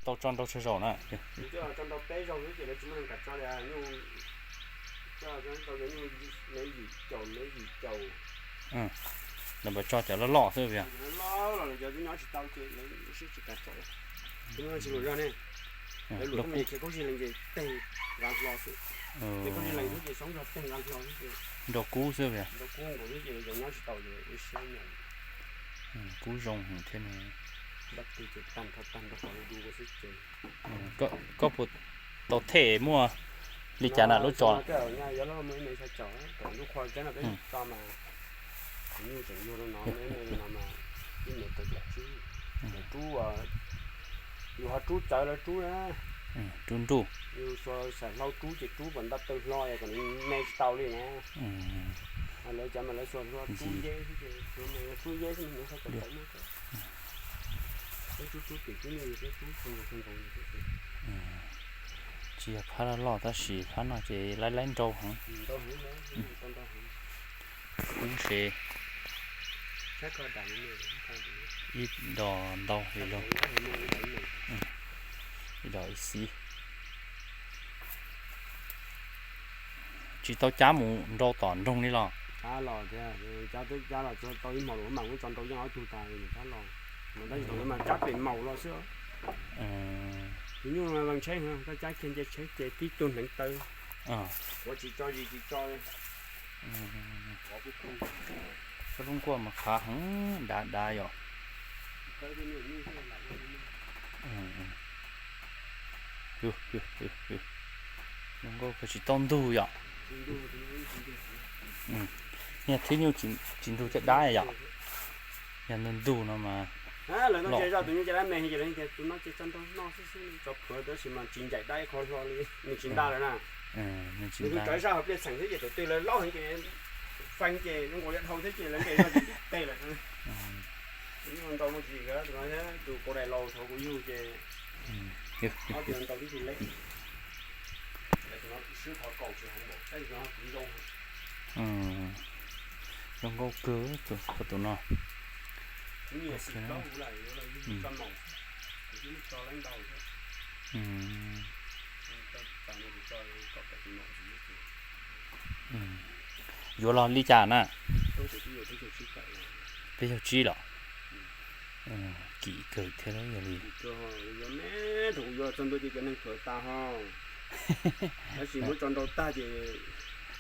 tau tso nrau tsawg zaus na? Coj tso nrau peb zaug xwb ces lawv tsis muaj neeg kam tso li. Coj tso cov nyuj me yim caum me yim caum. Lawv npam tso cov loj loj xwb yog? Loj los lawv cov nyob tsis tau ces lawv siab tsis kam tso. Tsis lus zog ne. Lawv luam tuaj mus khiav khaub zig lees ces teg nqa hlo xwb. Teg khaub zig lees xwb ces soob zog teg nqa hlo xwb ces nrau kub xwb yog? Nrau kub nkaus xwb ces cov nyob tsis tau ces ua siab nyob. Kub zoo heev thiab ne. Npaj tw ces tag nrho tag nrho qhov du xwb ces. Koj puas tau them muaj li cas na lub tso? Yuav loj muaj ib me xya caum, lub qhua teb no peb tso mas, nyuj tseem yug rau no, me me li no mas ib me rau caum tsib. Rub, yus ho rub txawv lawv rub na. Rub nruj. Yus xuas xaim hlau rub ces rub kom nta taw hlo es kom me tsis tau li na. Lawv cov mas lawv xuas hlua rub yeb xwb ces, rub yeb xwb, rub tim rub nyuj rub kheej nkaus. Tsis yog phab loj loj tab sis phab no ces laib laib nrau heev. Kub se ib dos ntau li lauj, ib dos ib xib. Tsis tau cab mus nrau tom nroog li los? Cab los tiag, cab twb cab los tau ib hmos los mam muab tso nrau yeej ob tug tas li, cab los mas tab sis thaum ntawd mas cab pem maus los xwb. Tus nyuj mas vaj tsheb, koj cab kiag nce tsheb ces tib tug hneev taw, ua tsis tso zis tsis tso li. Koj lub nkuaj mas qhav heev dav dav yom. Zoo nkauj kawg tsis tau ntug yom. Niag thwb nyuj tsis ntug caj dab yom. Yog ntug ntug no mas. Lawv no ces zoj tus nyuj caj dab me ces lawv tias tus no ces tso nrau no xwb xwb, tso plhuav tab sis mas tsis ncaim dab ib qho hlo li, nws tsis nta lawm na. Nws tus tsawv sab hauv pliaj txheem thiab ces thaum twg lawv laub heev ces feeb ces zoo nkaus li dhau thiab ces lawv nqes zog ces tib teg lawm. Nyuj nrau no tsis yog tus no thiab tus kaus daim laus thaum kuv yug ces ob tug nrau tib si leb. Tus no swb qhov kaus tsis heev npaum tab sis no kuv zoo. Zoo nkauj kawg tus no. Yuav los li cas na? Peb caug tsib los? Kim kawg thiab yog li. Yuav txog ntua ces cov neeg thuam tas ho. Tab sis muab tso nrau tag ces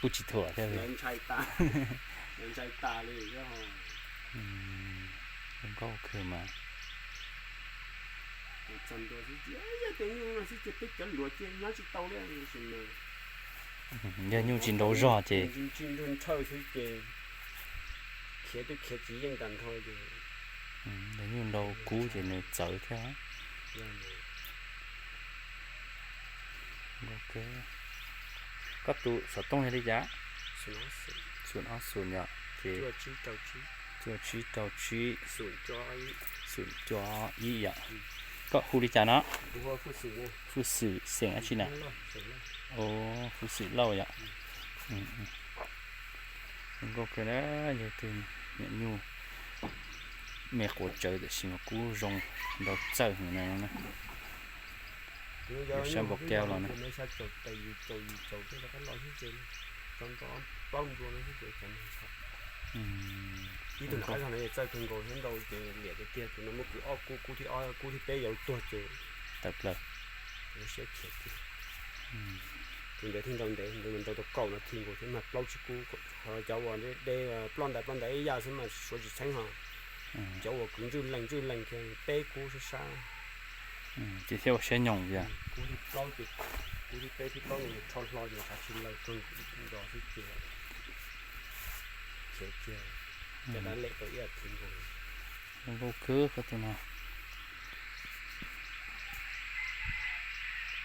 kuj tsis thuam thiab, ntshai tas, ntshai tas li ho. Zoo nkauj kawg mas. Txog ntua xwb ces yog tias nyuj no xwb ces peb cov luam ces nyob tsis tau li tab sis mas yog nyuj tsis nrau zog ces ntshaw xwb ces khiav twb khiav tsis yeej tag nrho ces. Yog nyuj nrau kub ces nws txawv thiab. Koj tus xov tooj yog li cas? Xum ob xum yom, ces cuaj tsib rau tsib, xum cuaj ib yom. Koj hu li cas no? Hwj Xwm xeem dab tsi na? Hwj Xwm Lauj yom. Zoo nkauj kawg na, yog tus niam nyuj me quav tsawv tam sim mas kub zoo nrau txawj heev na no na. Saib npau kau los na. Ib tug nram qab zog no txawj kawg nkaus thiab nrau ces liam tiag tiag, tus no muab kwv ob kub, kub thib ob, kub thib peb yuav tuag ces tawm plaws. Siab khiav tiag. Tus ntawd thiaj nrau ntev, nrau tau kaum nas this nkaus thiab mas plaub tsib kub. Ho cov uas deb ploj ntais ploj ntais ib yam xwb mas suav tsis txheeb ho. Cov uas kwv ntswj lees ntswj lees kiag peb kub sab sab. Ces thiaj ua siab nyoos tiag. Kub thib plaub ces, kub thib peb thib plaub no rho hlo ces xav tsis laws kawg nrov xwb ces khiav kiag. Cov dab lem tau ib yam thiv nkaus. Zoo nkauj kawg koj tus no.